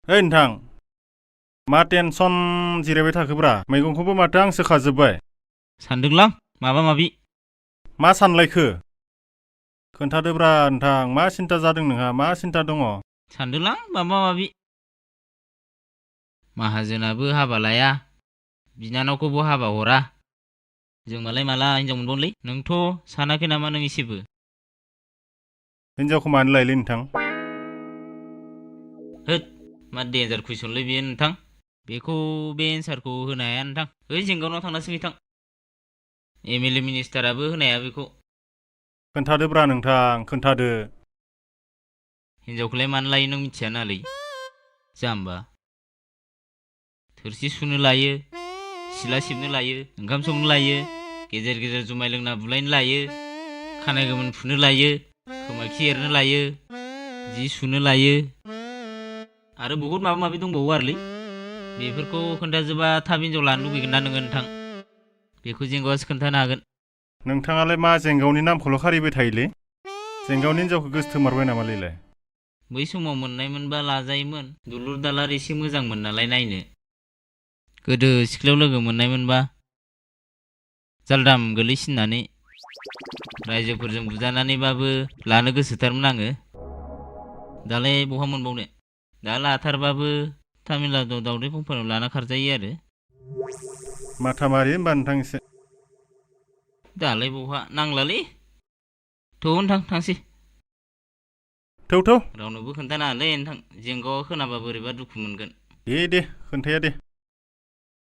ओइ नोंथां मा टेनसन जिरायबाय थाखोब्रा मैगंखौबो माथो आंसो खाजोब्बाय सानदोंलां माबा माबि मा सानलायखो खोन्थादोब्रा नोंथां मा सिन्था जादों नोंहा मा सिन्था दङ सानदोंलां माबा माबि माहाजोनाबो हाबा लाया बिनानावखौबो हाबा हरा जों मालाय माला हिनजाव मोनबावनोलै नोंथ' सानाखै नामा नों एसेबो हिनजावखौ मानो लायलै नोंथां होद मा डेन्जार कुइसनलै बेयो नोंथां बेखौ बे एन्सारखौ होनो हाया नोंथां ओइ जेंगावनाव थांना सोंहैथां एमएलए मिनिस्टाराबो होनो हाया बेखौ खोन्थादोब्रा नोंथां खोन्थादो हिनजावखौलाय मानो लायो नों मिथिया नालै जाम्बा थोरसि सुनो लायो सिला सिबनो लायो ओंखाम संनो लायो गेजेर गेजेर जुमाय लोंना बुलायनो लायो खानाय गोमोन फुनो लायो खोमाखि एरनो लायो जि सुनो लायो आरो बहुद माबा माबि दंबावो आरोलै बेफोरखौ खोन्थाजोबा थाब हिनजाव लानो लुबैगोन ना नोङो नोंथां बेखौ जेंगावासो खोन्थानो हागोन नोंथाङालाय मा जेंगावनि नामखौल' खारिबाय थायोलै जेंगावनि हिनजावखौ गोसोथोमारबाय नामालैलाय बै समाव मोननायमोनबा लाजायोमोन दुलुर दालार एसे मोजांमोन नालाय नायनो गोदो सिख्लायाव लोगो मोननायमोनबा जालदाम गोलैसिननानै रायजोफोरजों बुजानानैबाबो लानो गोसोथारमोन आङो दालाय बहा मोनबावनो दा लाथारबाबो तामिलनाडु दावदै फंफानाव लाना खारजायो आरो माथा मारि होमबा नोंथां एसे दालाय बहा नांलालै थ' नोंथां थांसै थौ थौ रावनोबो खोन्थानाङालै नोंथां जेंगावा खोनाबा बोरैबा दुखु मोनगोन दे खोन्थाया दे